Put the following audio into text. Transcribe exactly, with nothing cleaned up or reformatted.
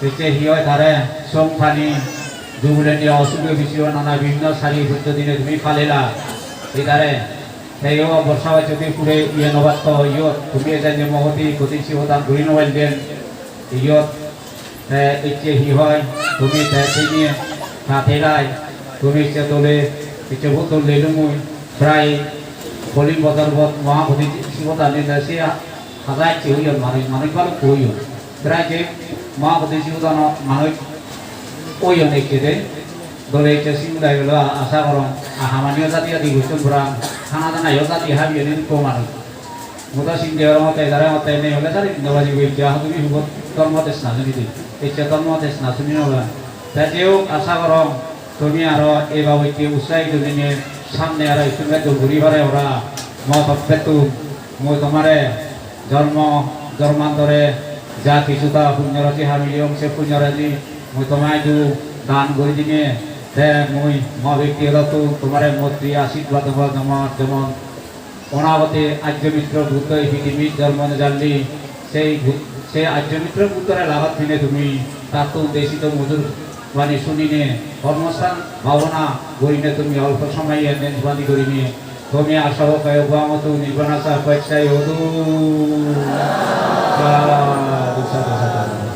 Ecche hi hoi tare song pani, juguleni osuge bisiyo nana bibhinno sari pujjo dine tumi palila. Ei tare teyo borsa bacche di pure iye no batto iyot tumi ejenne mohoti koti siyo dan guri no palden. Iyot te ecche hi hoi tumi te tini ta telai tumi ecche dole ecche botol lelumui prai polim bodor bot moha koti siyo dan dine siya. Haja ecche oyon manuj, manuj balukko oyon. Prai je ma bodi jibodano manuj oyon ecche de. Dole ecche sigun dai belo asa gorong. A hamaniyo jadi jadi gocchon pura. Hana dana yo jadi habi ene dukko manuj. Muda sinde oro mote dare mote ne ole sari tinda baji gocche. Ah, tumi hubot dhormo desna suni di. Ecche dhormo desna suni ola. Te je ok asa gorong. Tumi aro ei babotte utsahit gurinei samne aro ekku ekku guri pare ora. Mo toppettun mui tomare jonmo jormantore ja kisuta punyo rashi hamiliyong se punyo rashi mui tomare idu dan guri dinei te mui mo bektigotottun tomare mottri ashirbat debo jemon jemon Onagoti Arjo Mitro Buddho ei pithibit jormo nejalli, sei Bu-, sei Arjo Mitro Buddhore lagot pine tumi, tattun desito modhur bani sunine, hormosthan bhabona gurine tumi olpo somoye enden bani gurine, tumi asavo kayo bhavamotu nirbanassa paccayo hotu. Sadhu, sadhu, sadhu.